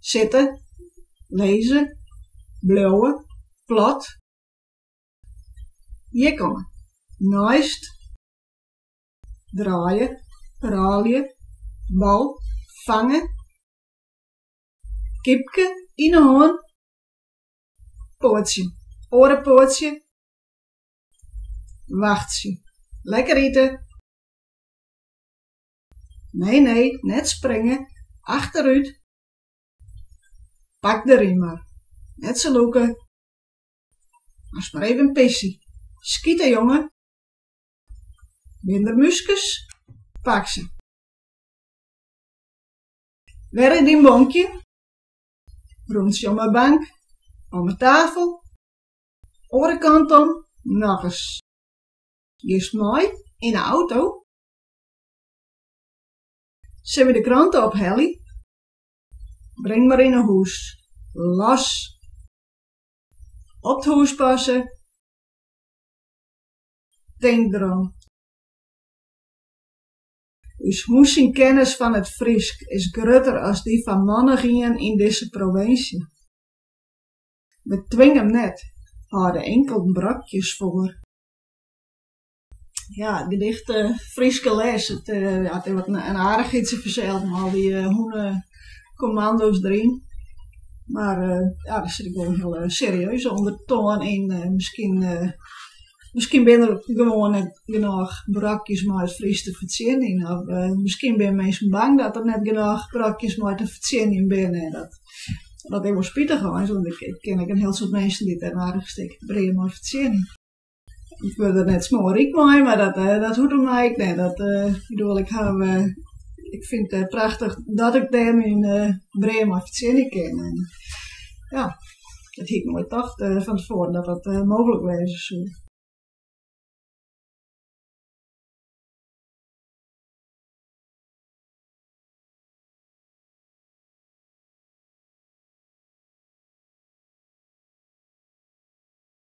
Sitte, lizze, bliuwe, plat. Hjir komme, neist, draaie, rôlje, bal, fange, kypke yn 'e hân, poatsje, oare poatsje, wachtsje, lekker ite. Nee, nee, net springe, achterút. Pak de rym mar, net sa lûke. Moatst mar even pisje. Skite, jonge. Binne der múskes? Pak se. Wêr is dyn bonkje? Rûntsje om 'e bank, om 'e tafel, oare kant om, nochris. Giest mei yn 'e auto? Sille wy de krante ophelje? Bring mar yn 'e hûs. Los. Op it hûs passe. Tink derom. Us hûn syn kennis fan it Frysk is grutter as dy fan mannichien yn dizze provinsje. Betwing him net, hâlde inkeld brokjes foar. Ja, it gedicht Fryske les, it ja, it is wat in aardichheidsje fansels mei al dy hûnekommando's deryn. Mar ja, der sit ek wol in hiele serieuze ûndertoan yn. Miskien miskien binne der gewoan net genôch brokjes mei it Frysk te fertsjinjen of miskien binne minsken bang dat der net genôch brokjes mei te fertsjinjen binne. Dat dat is wol spitich eins, want ik ken ek in hiel soad minsken dy't dêr in aardich stik brea mei fertsjinje. Ik wurd der net smoarryk mei, mar dat dat hoecht om my ek net. Dat ik bedoel, ik haw ik fyn it prachtich dat ik dêr myn brea mei fertsjinje kin. En ja, dat hie ik noait tocht fan tefoaren dat dat mooglik wêze soe.